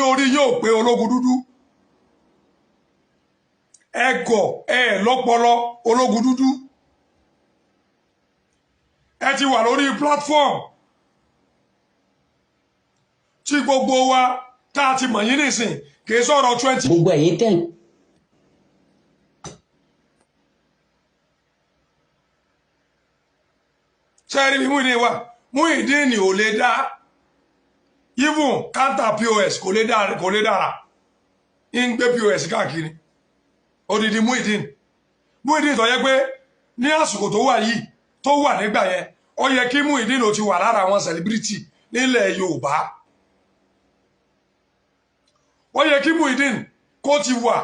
Orí yóò pé ológun dúdú, ẹgọ ẹ lọ́pọlọ, ológun dúdú. Ẹ ti wà lórí platform tí gbogbo wa tá a ti mọ̀ yín nísìn, kì í sọ̀rọ̀ 20 Gbogbo ẹ̀yin tẹ́ ń Sẹ́ẹ̀rí bí Muyideen wà? Muyideen ò lè dá even counter POS, kò lè dá, kò lè dára. Ń gbé POS káàkiri. Odidi Muyideen, Muyideen tó yẹ pé ní àsìkò tó wà yìí, tó wà nígbà yẹn, ó yẹ kí Muyideen ó ti wà lára àwọn celebrity nílẹ̀ Yorùbá. Ó yẹ kí Muyideen kó ti wà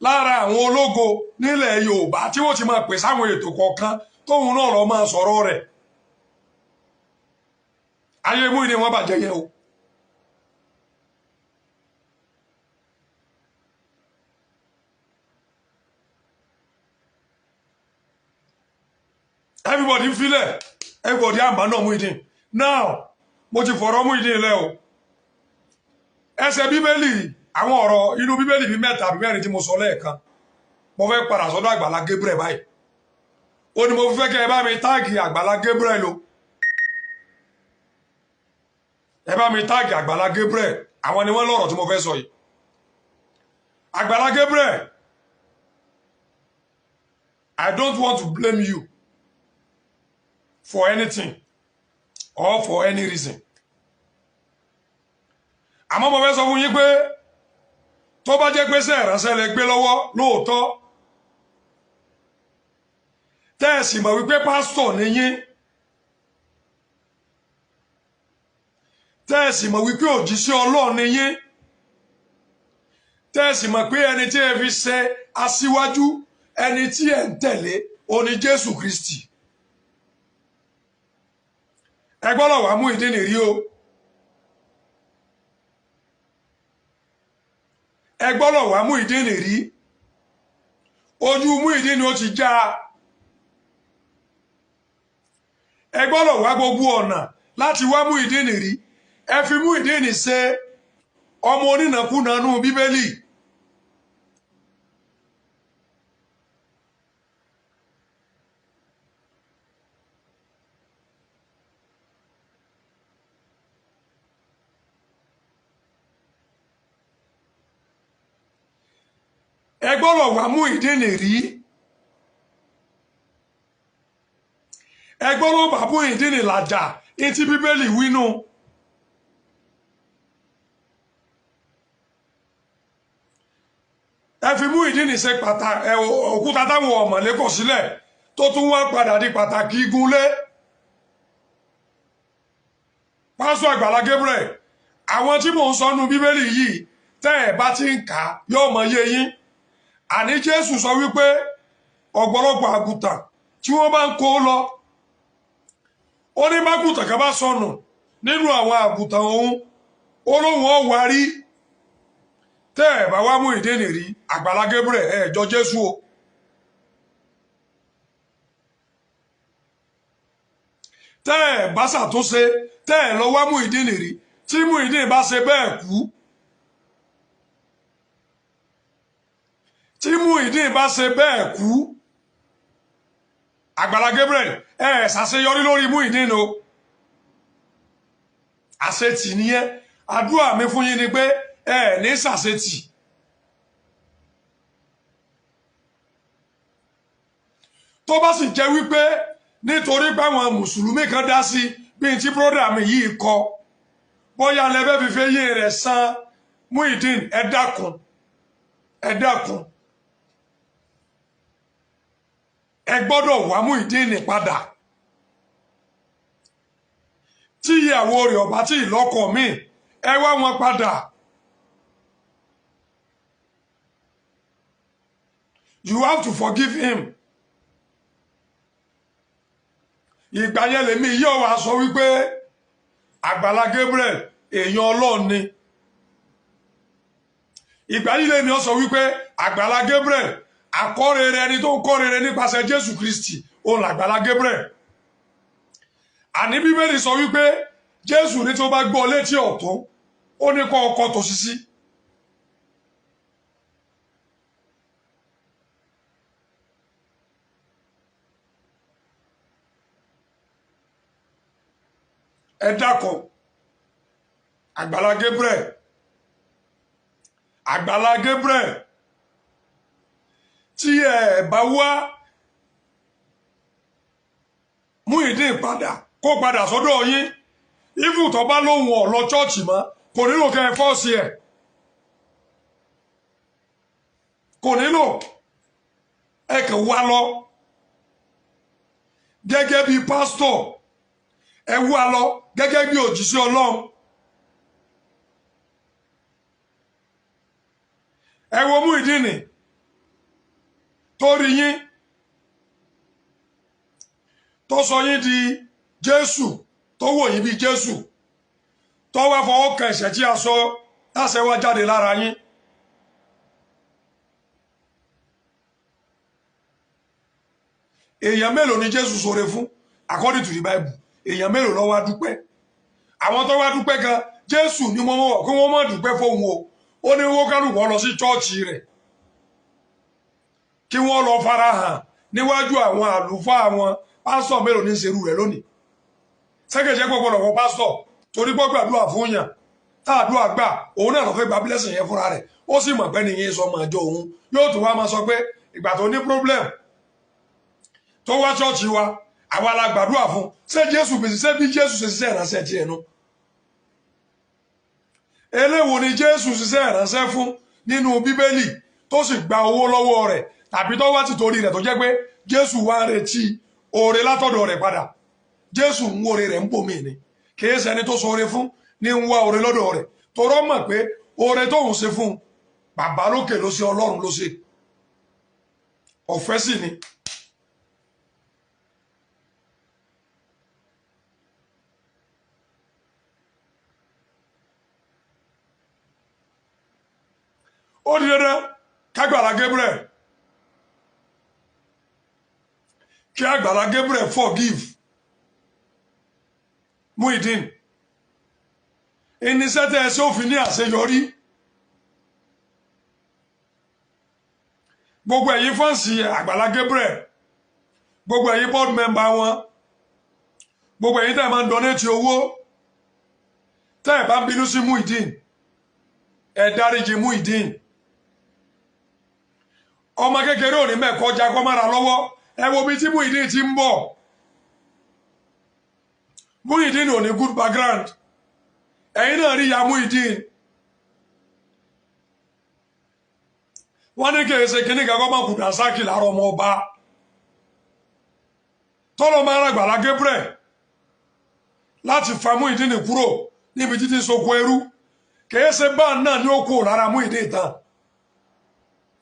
lára àwọn ológo nílẹ̀ Yorùbá tí wọ́n ti máa pè sáwọn ètò kọ̀ọ̀kan, tóun náà lọ máa sọ̀rọ̀ rẹ̀. Ayé Muyideen wọn bàjẹ́ yẹn o. Everybody filẹ̀, everybody àmbá náà Muyideen. Now, mo ti fọ̀rọ̀ Muyideen lẹ́ o. Ẹsẹ̀ Bíbélì, àwọn ọ̀rọ̀ inú Bíbélì bíi mẹ́ta àbí mẹ́rin tí mo sọ lẹ́ẹ̀kan, mo fẹ́ padà sọ́dọ̀ Àgbàlá Gabriel báyìí. Ó ní mo fẹ́ kẹ́ ẹ bá mi tag Àgbàlá Gabriel o. Ẹ bá mi tag Àgbàlá Gabriel, àwọn ni wọ́n lọ́rọ̀ tí mo fẹ́ sọ yìí. Àgbàlá Gabriel, I don't want to blame you for anything or for any reason, àmọ́ mo fẹ́ sọ fún yín pé tó bá jẹ́ pé ṣe ìránṣẹ́ lẹ gbé lọ́wọ́ lóòótọ́, tẹ́ ẹ sì mọ̀ wípé pásítọ̀ ni yín, tẹ́ ẹ sì mọ̀ wípé òjíṣẹ́ Ọlọ́run ni yín, tẹ́ ẹ sì mọ̀ pé ẹni tí ẹ fi ṣe aṣíwájú, ẹni tí ẹ ń tẹ̀lé, òní Jésù Kristi, ẹ gbọ́dọ̀ wá Muyideen rí o. Ẹ gbọ́dọ̀ wá Muyideen rí. Ojú Muyideen ó ti já. Ẹ gbọ́dọ̀ wá gbogbo ọ̀nà láti wá Muyideen rí. Ẹ fi Muyideen ṣe ọmọ onínàkúnà nú Bíbélì. Ẹ gbọ́dọ̀ wá Muyideen rí. Ẹ gbọ́dọ̀ bá Muyideen làjà etí Bíbélì wínú. Ẹ fi Muyideen ṣe pàtàkì òkúta táwọn ọ̀mọ̀lé kọ̀ sílẹ̀, tó tún wá padà di pàtàkì igunlé. Pásítọ̀ Àgbàlá Gabriel, àwọn tí mò ń sọ nu Bíbélì yìí, tẹ́ ẹ̀ bá ti ń kà á, yóò mọ yé yín. Àní Jésù sọ wípé ọ̀pọ̀lọpọ̀ àgùntàn tí wọ́n bá ń kó lọ, ó ní bágùntàn kan bá sọnù nínú àwọn àgùntàn òun, ó lóun ó wá rí. Tẹ́ ẹ̀ bá wá Muyideen rí, Àgbàlá Gabriel, ẹ̀ jọ Jésù o. Tẹ́ ẹ̀ bá ṣàtúnṣe, tẹ́ ẹ̀ lọ wá Muyideen rí, tí Muyideen bá ṣe bẹ́ẹ̀ kú, tí Muyideen bá ṣe bẹ́ẹ̀ kú, Àgbàlá Gabriel, ẹ ẹ̀ ṣàṣeyọrí lórí Muyideen o. Àṣetì nìyẹn. Àdúrà mi fún yín ni pé ẹ ní ṣàṣetì. Tó bá sì jẹ́ wípé nítorí báwọn mùsùlùmí kan dá sí bí tí brother mi yìí kọ, bóyá lẹ́bẹ̀ẹ́ fífẹ́ yé rẹ̀ san Muyideen, ẹ dákun, ẹ dákun, ẹ gbọ́dọ̀ wá Muyideen padà. Tí ìyàwó rẹ̀ ọ̀bá tí ìlọ́kọ míì, ẹ wá wọn padà. You have to forgive him. Ìgbà yẹn lèmi yóò wá sọ wípé Àgbàlá Gabriel, èèyàn Ọlọ́run ni. Ìgbà yìí lèmi ó sọ wípé Àgbàlá Gabriel, àkọ́rere, ẹni tó ń kọ́rere nípasẹ̀ Jésù Kristi, òun làgbàlá Gabriel. Àní Bíbélì sọ wípé Jésù ní tó bá gbọ́ létí ọ̀tún, ó ní kọ́ ọkọ tó sísí. Ẹ dákun, Àgbàlá Gabriel, Àgbàlá Gabriel, tí ẹ bá wá Muyideen padà, kó padà sọ́dọ̀ yín. Even tó bá lóhùn ọ̀ lọ church mọ́, kò nílò kẹ́ ẹ force ẹ̀, kò nílò. Ẹ kàn wá lọ gẹ́gẹ́ bí pásítọ̀, ẹ wá lọ gẹ́gẹ́ bí òjíṣẹ́ Ọlọ́run. Ẹ wo Muyideen tó rí yín, tó sọ yín di Jésù, tó wò yín bí Jésù, tó wá fọwọ́ kan ẹ̀ṣẹ̀ tí a sọ láṣẹ wá jáde lára yín. Èèyàn mélòó ni Jésù ṣoore fún according to the Bible? Èèyàn mélòó ló wá dúpẹ́? Àwọn tó wá dúpẹ́ gan, Jésù ni wọ́n mọ̀ kí wọ́n má dúpẹ́ fóun o. Ó ní wọ́n kálukú lọ sí church rẹ̀, kí wọ́n lọ farahàn níwájú àwọn àlùfáà wọn. Pásítọ̀ mélòó ní í ṣerú rẹ̀ lónìí? Sẹ́kẹ̀jẹ́ gbogbo lọ́wọ́ pásítọ̀ torí gbọ́ gbàdúrà fún yàn, táàdúrà gbà, òun náà lọ fẹ́ gba blessing yẹn fúnra rẹ̀. Ó sì mọ̀ pé nìyẹn sọ ọmọ àjọ òun, yóò tún wá máa sọ pé ìgbà tó ní problem tó wá church wa, àwa la gbàdúrà fún. Ṣé Jésù bèsì? Ṣé bí Jésù ṣe ṣiṣẹ́ ìránṣẹ́ tiẹ̀ nu? Eléwo ni Jésù ṣiṣẹ́ ìránṣẹ́ fún nínú Bíbélì tó sì gba owó lọ́wọ́ rẹ̀, tàbí tó wá ti torí rẹ̀ tó jẹ́ pé Jésù wá ń retí oore látọ̀dọ̀ rẹ̀ padà? Jésù ń oore rẹ̀ ń bòmí ni. Kìí ṣẹni tó ṣoore fún ní ń wá oore lọ́dọ̀ rẹ̀, torọ́ mọ̀ pé oore tóun ṣe fún bàbá lókè ló ṣe, Ọlọ́run ló ṣe, ọ̀fẹ́ sì ni. Ó di dandan kágbàlá Gabriel, kí Àgbàlá Gabriel forgive Muyideen. Iníṣẹ́ tẹ́ ẹ ṣe ó fi ní àṣeyọrí. Gbogbo ẹ̀yin fans Àgbàlá Gabriel, gbogbo ẹ̀yin board member wọn, gbogbo ẹ̀yin tẹ́ ẹ máa ń donate owó, tẹ́ ẹ bá ń bínú sí Muyideen, ẹ dáríjì Muyideen. Ọmọ kékeré ò ní mẹ́kọ́ jagbọ́ mára lọ́wọ́. Ẹ wo bí tí Muyideen ti ń bọ̀. Muyideen ò ní good background. Ẹ̀yin náà rí ya Muyideen, wọ́n ní kì í ṣe kíní kan kọ́ kù dànsákì láàárọ̀ ọmọ ọba tọ́lọ́ máa ń Àgbàlá Gabriel láti fa Muyideen kúrò níbi títí soko ẹrú. Kì í ṣe báà náà ní ó kú lára Muyideen tán.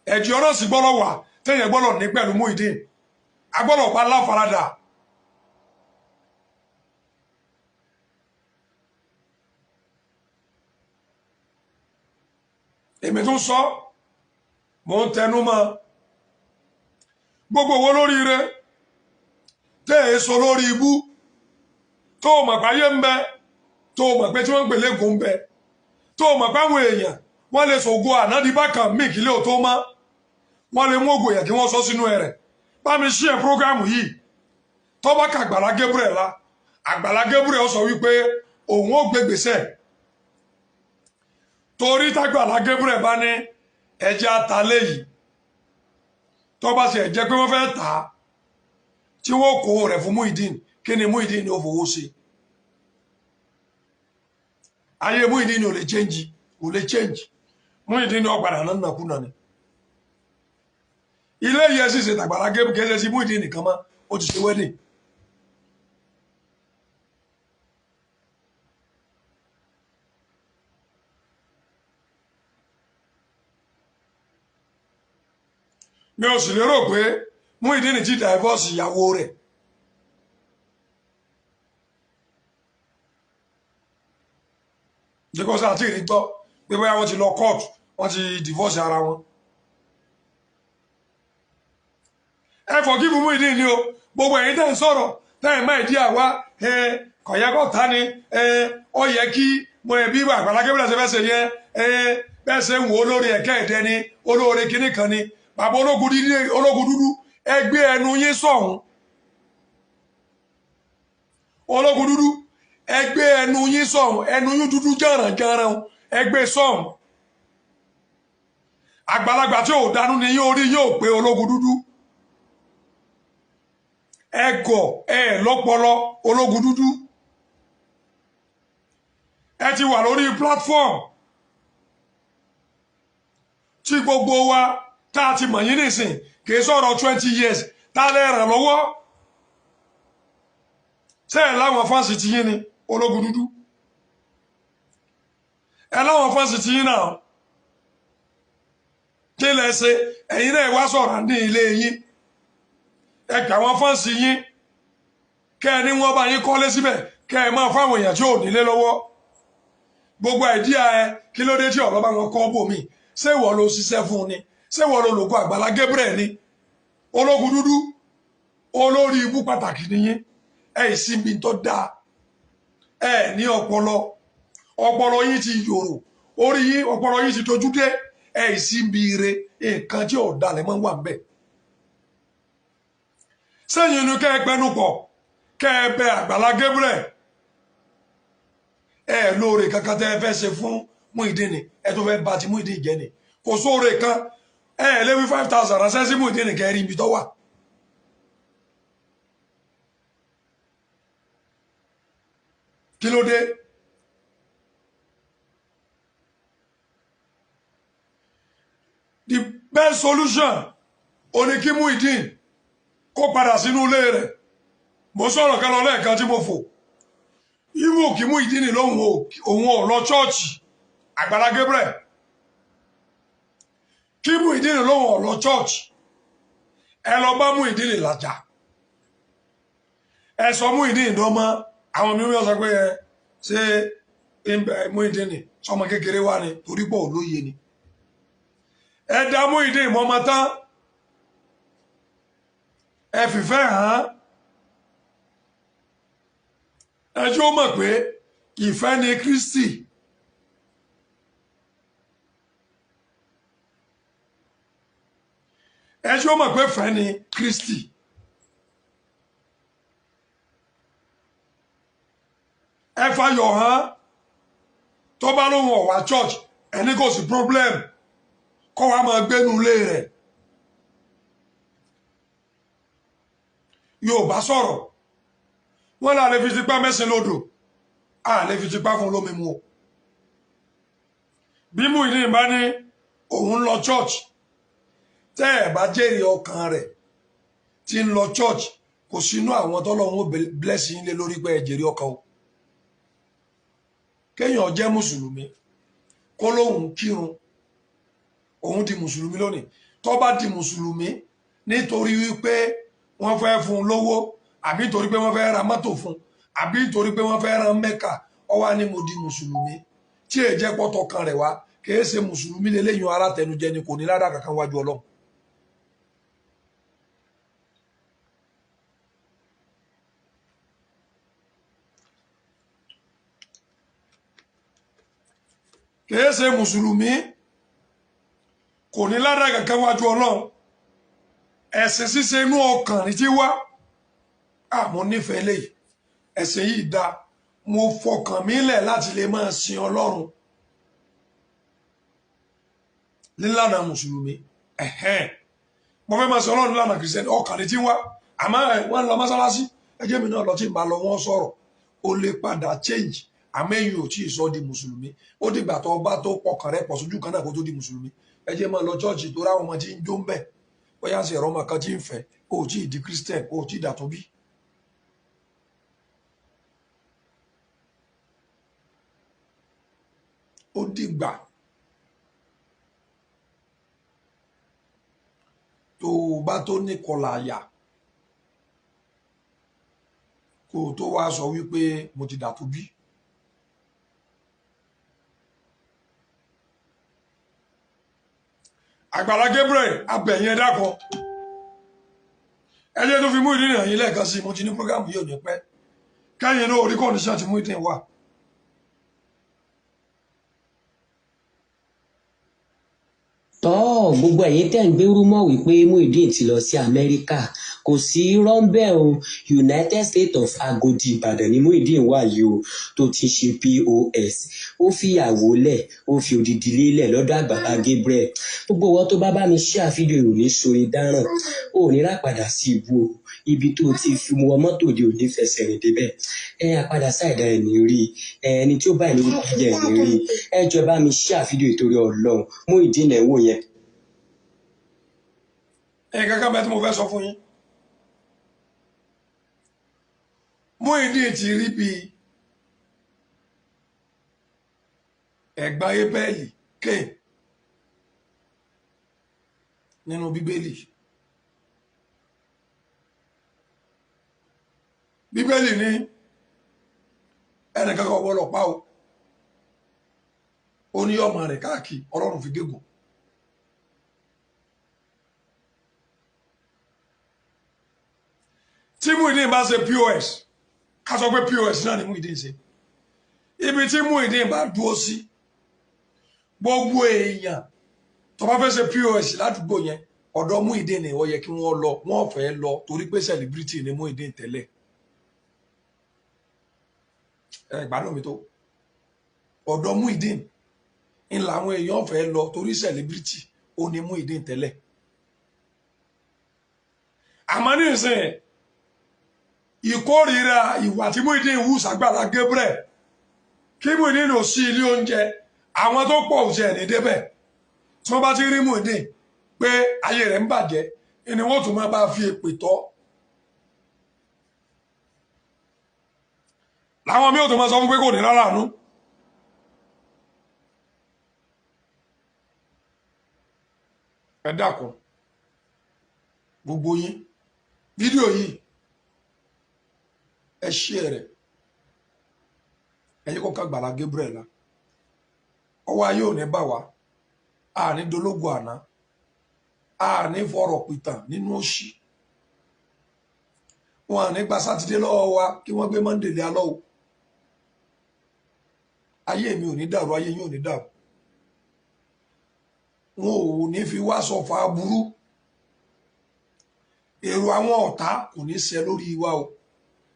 Ẹ̀jẹ̀ ọ̀rọ̀ sì gbọ́dọ̀ wà téèyàn gbọ́dọ̀ ní pẹ̀lú Muyideen, agbọ́dọ̀ pa láfaradà. Èmi tún sọ, mò ń tẹnu mọ́, gbogbo owó lóríire tẹ́ ẹ sọ lórí ibú, tó o mọ̀ pé ayé ń bẹ, tó o mọ̀ pé tí wọ́n ń pè lẹ́gùn ń bẹ, tó o mọ̀ pé àwọn èèyàn wọ́n lè sògo ànádìbákan míì kílẹ̀ ò tó mọ́, wọ́n lè mú ògùn èèyàn kí wọ́n sọ sínú ẹ̀rẹ̀. Bá mi ṣí ẹ program yìí. Tó bá ka Àgbàlá Gabriel la, Àgbàlá Gabriel sọ wípé òun ó gbé gbèsè, torí tágbàlá Gabriel bá ní ẹjẹ́ atalé yìí, tó bá ṣe jẹ́ pé wọ́n fẹ́ tà á, tí wọ́n kó rẹ̀ fún Muyideen, kí ni Muyideen ó fowó ṣe? Ayé Muyideen ò lè change, ò lè change. Muyideen ó padà náà nàkúnà ni. Ilé yẹn sì ṣe tàgbàlá Gabriel, kì í ṣe sí Muyideen nìkan mọ́, ó ti ṣe wedding. Mi ò sì lérò pé Muyideen ti divorce ìyàwó rẹ̀. Because àti ìrí gbọ́ pé bóyá wọ́n ti lọ court, wọ́n ti divorce ara wọn. Ẹ forgive Muyideen ni o. Gbogbo ẹ̀yin tẹ́ ń sọ̀rọ̀, tẹ́ ẹ̀ má ìdí àwa ẹ kọ̀yẹ́kọ̀ ta ni ẹ ọ yẹ kí mo ẹ̀ bí Àgbàlá Gabriel ṣe fẹ́ ṣe yẹn, ẹ bẹ́ẹ̀ ṣe ń wò ó lórí ẹ̀kẹ́ ẹ̀dẹ́ ni olóore kinní kan ni bàbá ológun dúdú, ológun dúdú, ẹ gbé ẹnu yín sọ̀hún. Ológun dúdú, Ẹ gbé ẹnu yín sọ̀hún, ẹnu yín dúdú jànrànjànràn, ẹ gbé sọ̀hún. Àgbàlagbà tí ò dánú ni yín, orí yóò pé. Ológun dúdú, ẹ gọ̀, ẹ lọ́pọlọ. Ológun dúdú, ẹ ti wà lórí platform tí gbogbo wa tá a ti mọ̀ yín nísìn, kì í sọ̀rọ̀ 20 years. Tá a lè ràn lọ́wọ́ ṣé ẹ láwọn fans ti yín ni? Ológun dúdú, ẹ láwọn fans ti yín náà. Kí lẹ ṣe? Ẹ̀yin náà wá sọ̀rọ̀ ní ilé yín, ẹ gbà wọn fans yín, kẹ́ ẹ ní wọ́n bá yín kọ́lé síbẹ̀, kẹ́ ẹ máa fáwọn èèyàn tí ò nílé lọ́wọ́. Gbogbo idea ẹ, kí ló dé tí ọ̀rọ̀ bá wọn kọ́ bòmí? Ṣé ìwọ ló ṣiṣẹ́ fún un ni? Ṣé ìwọ ló lògùn Àgbàlá Gabriel ni? Ológun dúdú, olórí ibú pàtàkì nìyẹn. Ẹ ìsinmi tó dáa, ẹ ní ọpọlọ, ọpọlọ yín ti yòrò, orí yín, ọpọlọ yín ti dojú dé. Ẹ ìsinmi ire, nǹkan tí ò dalẹ̀ mọ́ wà ń bẹ̀. Sẹ́yìn inú kẹ́ ẹ pẹnu pọ̀, kẹ́ ẹ bẹ Àgbàlá Gabriel. Ẹ lóore kankan tẹ́ ẹ fẹ́ ṣe fún Muyideen ni, ẹ tó fẹ́ bà ti Muyideen jẹ́ ni. Kò sóore kan. Ẹ lé wí 5,000 ránṣẹ́ sí Muyideen kẹ́ ẹ rí ibi tó wà. Kí ló dé? The best solution ó ní kí Muyideen kó padà sínú ilé rẹ̀. Mo sọ̀rọ̀ kan lọ lẹ́ẹ̀kan tí mo fò iwu kí Muyideen lóhùn òun ò lọ chọ́ọ̀chì Àgbàlá Gabriel. Kí Muyideen lóhùn ò lọ chọ́ọ̀chì, ẹ lọ bá Muyideen làjà, ẹ sọ Muyideen dọ́mọ. Àwọn mìíràn sọ pé ẹ ṣé Muyideen sọmọ kékeré wà ní torí pọ̀ olóye ni. Ẹ dá Muyideen mọ́mọ́ tán, ẹ fìfẹ́ hàn án, ẹ jẹ́ ó mọ̀ pé ìfẹ́ ni Kristi. Ẹ jẹ́ ó mọ̀ pé ìfẹ́ ni Kristi. Ẹ fayọ̀ hàn. Tó bá lóun ò wá church, ẹni kò sí problem, kó wá máa gbénu ilé rẹ̀. Yorùbá sọ̀rọ̀, wọ́n là lè fi tipá mẹ́sìn lódò, a lè fi tipá fún lómi mu o. Bí Muyideen bá ní òun lọ church, tẹ́ ẹ̀ bá jèrè ọkàn rẹ̀ tí ń lọ church, kò sínú àwọn tọ́lọ́run ó bless yín lé lórí pé ẹ jèrè ọkàn o. Kéèyàn jẹ́ mùsùlùmí, kó lóun kírun, òun di mùsùlùmí lónìí, tó bá di mùsùlùmí nítorí wípé wọ́n fẹ́ fún un lówó, àbí nítorí pé wọ́n fẹ́ ra mọ́tò fún un, àbí nítorí pé wọ́n fẹ́ ran Mẹ́kà, ó wá ní mo di mùsùlùmí, tí èyí jẹ́ pọ́tọ̀ kan rẹ̀ wá, kìí ṣe mùsùlùmí lélẹ́yìn. Alátẹnujẹ ni, kò ní ládàá kankan wájú Ọlọ́run. Kìí ṣe mùsùlùmí, kò ní ládàá kankan wájú Ọlọ́run. Ẹ̀sìn ṣíṣe inú ọkàn ní ti wá. Àmọ́ nífẹ̀ẹ́ lè ẹ̀sìn yìí dá, mo fọkàn mi lẹ̀ láti lè máa sin Ọlọ́run nílànà mùsùlùmí. Ẹ̀hẹ́n, mo fẹ́ máa sin Ọlọ́run nílànà kìrìsìtẹ́nì, ọkàn ní ti wá. Àmọ́ wọ́n lọ mọ́sálásí, ẹjẹ́ mi náà lọ, tí n bá lọ wọ́n sọ̀rọ̀, ó lè padà change. Àmọ́ ẹ̀yin ò tí ì sọ di mùsùlùmí. Ó dìgbà tó bá tó pọkàn rẹ pọ̀ sójú kan náà kó tó di mùsùlùmí. Ẹ jẹ́ máa lọ chọ́ọ̀chì tó ráwọn ọmọ tí ń jó ń bẹ̀, bóyá ń ṣe ẹ̀rọ ọmọ kan tí ń fẹ́. Ó tí ì di Christian, ó tí ì dàtún bí. Ó dìgbà tó o bá tó ní kọlà àyà kó o tó wá sọ wípé mo ti dàtún bí. Àgbàlá Gabriel, abẹ̀yìn, ẹ̀dá kan, ẹ jẹ́ tó fi Muyideen hàn yín lẹ́ẹ̀kan sí i. Mo ti ní program yìí ò ní pẹ́, kẹ́yìn náà orí condition tí Muyideen wà. Tọ́, gbogbo ẹ̀yin tẹ́ ń gbé rumour wípé Muyideen ti lọ sí Amẹ́ríkà, Kò sí rọ́ńbẹ́ o. United States of Agodi Ìbàdàn ni Muyideen wà yìí o, tó ti ṣe POS. Ó fìyàwó lẹ̀, ó fi odidi lélẹ̀ lọ́dọ̀ Àgbàlá Gabriel. Gbogbo wọn tó bá bá mi ṣe àfídíò ò ní sórí dáràn, ò ní rápadà sí ibú o. Ibi tó ti fi wọ mọ́tò di ò ní fẹsẹ̀ rìn débẹ̀. Ẹ àpadà sáìdá ẹ̀ ní rí ẹ, ẹni tí ó bá ẹ̀ ní orúkọ jẹ́ ẹ̀ ní rí. Ẹ jọ bá mi ṣe àfídíò ìtorí Ọlọ́run. Muyideen lẹ̀ ń wò yẹn. Nǹkan kan bẹ́ẹ̀ tí mo fẹ́ sọ fún yín, Muyideen ti rí bí ẹ̀gbọ́n Ébẹ́lì Cain nínú Bíbélì. Bíbélì ní ẹnìkan kan gbọ́dọ̀ pa o, ó ní ọmọ rẹ̀ káàkiri, Ọlọ́run fi gégùn. Tí Muyideen bá ṣe POS, ká sọ pé POS náà ni Muyideen ṣe, ibi tí Muyideen bá dúró sí, gbogbo èèyàn tó bá fẹ́ ṣe POS ládùúgbò yẹn, ọ̀dọ̀ Muyideen ni ó yẹ kí wọ́n lọ. Wọ́n fẹ́ lọ torí pé celebrity ni Muyideen tẹ́lẹ̀. Ẹ gbádùn mi tó, ọ̀dọ̀ Muyideen ń làwọn èèyàn fẹ́ lọ torí celebrity ó ní Muyideen tẹ́lẹ̀. Àmọ́ nísìnyí, ìkórìíra ìwà tí Muyideen wù sàgbàlá Gabriel, kí Muyideen ò sí ilé oúnjẹ, àwọn tó pọ̀ òsì ẹ̀ ní débẹ̀. Tí wọ́n bá ti rí Muyideen pé ayé rẹ̀ ń bàjẹ́, ni wọ́n tún máa bá fi èpè tọ́. Làwọn míì ò tún máa sọ fún pé kò ní rárá nú. Ẹ dákun gbogbo yín, fídíò yìí ẹ ṣí ẹ rẹ, ẹ̀yin kò ká Àgbàlá Gabriel la. Ọwọ́ ayé ò ní bà wá, àní dológo àná, àní fọ̀rọ̀ pìtàn nínú òṣì. Wọn àní gba sátidé lọ́wọ́ wa kí wọ́n gbé Monday lé alọ́ o. Ayé mi ò ní dàrú, ayé yín ò ní dàrú. Wọn ò ní fi wá sọfà aburú. Èrò àwọn ọ̀tá kò ní ṣẹ lórí wa o.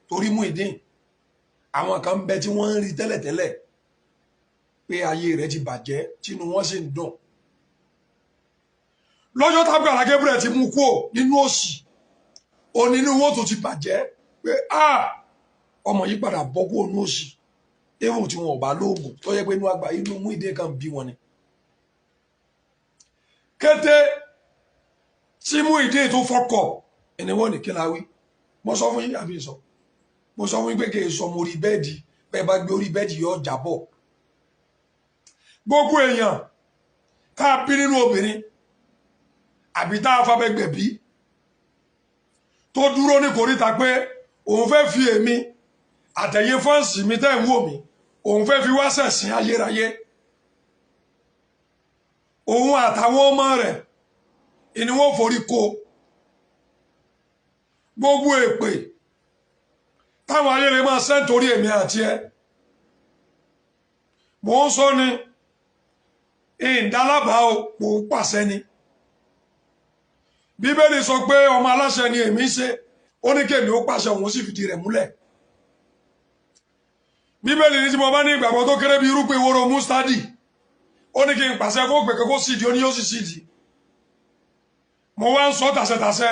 Torí Muyideen, àwọn kan ń bẹ tí wọ́n ń rí tẹ́lẹ̀tẹ́lẹ̀ pé ayé rẹ̀ ti bàjẹ́, tínú wọn sì ń dùn. Lọ́jọ́ tágbàlá Gabriel ti mú kúò nínú òṣì, onínú wọn tó ti bàjẹ́ pé ọmọ yìí padà bọ́ kúò nínú òṣì. Even tí wọn ò bá lóògùn tó yẹ pé inú àgbà inú Muyideen kan bí wọn ni. Kété tí Muyideen tó fọkọ̀ ẹni wọ́n ní kí la wí. Mo sọ fún yín àbí sọ, mo sọ fún yín pé kí n sọ mo rí bẹ́ẹ̀dì, bẹ́ẹ̀ bá gbé orí bẹ́ẹ̀dì yóò jábọ̀. Gbogbo èèyàn tá a bí nínú obìnrin àbí tá a fabẹ́gbẹ̀ bí tó dúró ní koríta pé òun fẹ́ fi èmi àtẹ̀yẹ fọ́ǹsì mi tẹ́ ń wò mí, òun fẹ́ fi wá ṣẹ̀sín ayérayé, òun àtàwọn ọmọ rẹ̀ ni wọ́n forí ko. Gbogbo èpè táwọn ayé lè máa ṣẹ́ nítorí èmi àti ẹ, mò ń sọ ni ìdálábàá o, mò ń pàṣẹ ni. Bíbélì sọ pé ọmọ aláṣẹ ni èmi ń ṣe, ó ní kèmí ó pàṣẹ, òun sì fìdí rẹ̀ múlẹ̀. Bíbélì ní tí mo bá ní ìgbàgbọ́ tó kéré bí irúgbìn wóró mustadi, ó ní kí n pàṣẹ kó gbèké kó sídìí, ó ní yóò sì sídìí. Mo wá ń sọ tàṣẹtàṣẹ,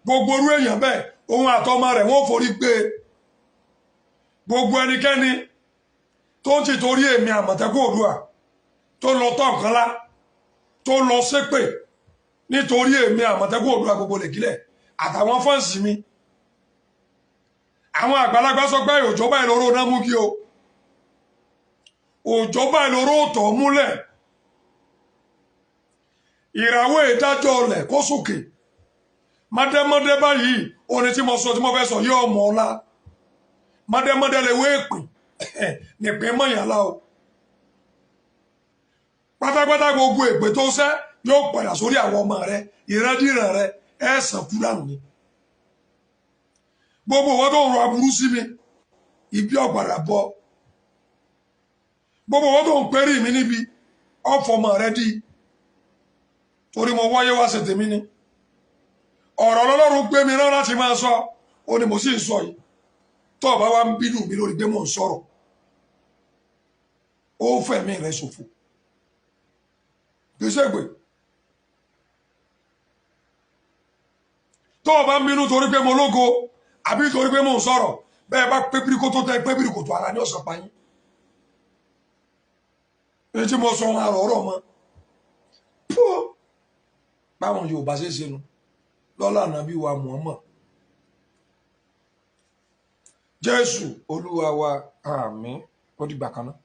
gbogbo orú èèyàn bẹ́ẹ̀, òun àtọmọ rẹ̀ wọ́n forí gbé. Gbogbo ẹnikẹ́ni tó ń tìtorí èmi Àmọ̀tẹ́kùn Oòduà tó lọ tọ́ nǹkan lá, tó lọ ṣépè nítorí èmi Àmọ̀tẹ́kùn Oòduà, gbogbo lèkílẹ̀ àtàwọn fọ́ǹsì mi. Àwọn àgbàlagbà sọ pé òjò báyìí lóró náà mú kí o, òjò báyìí lóró tọ̀ múlẹ̀, ìràwọ̀ ìdájọ́ ọlẹ̀ kó sókè mọ́dẹ́mọ́dẹ́ báyìí. Oní tí mo sọ tí mo fẹ́ sọ yóò mọ̀ ọ́lá mọ́dẹ́mọ́dẹ́ lè wé èpè nìpín mọ̀yànlá o. Pátápátá gbogbo èpè tó sẹ́ yóò padà sórí àwọn ọmọ rẹ, ìrandíran rẹ, ẹ̀ sàn kú dànù ni. Gbogbo wọn tó ń rọ aburú sí mi, ibi ọ̀gbàrà bọ. Gbogbo wọn tó ń perí mi níbi ọ̀fọ̀mọ̀ rẹ di, torí mo wáyé wá ṣe tèmi ni. Ọ̀rọ̀ Ọlọ́run gbé mi rán láti máa sọ, ó ní mo sì ń sọ yìí. Tó o bá wá ń bínú mi lórí pé mò ń sọ̀rọ̀, ó fẹ̀mí rẹ̀ ṣòfò. Kì í ṣègbè. Tó o bá ń bínú torí pé mo lógo àbí torí pé mò ń sọ̀rọ̀, bẹ́ẹ̀ bá pé bíríkótó tẹ́ pé bíríkótó ara ní ọ̀sán pa yín. Èyí tí mo sọ wọn àrọ̀ ọ̀rọ̀ mọ́. Púọ̀! Báwọn Yorùbá ṣe ṣe nu lọ́lá ànábì wa Muhammad. Jésù Olúwa wa, àmín. Ó dìgbà kan náà.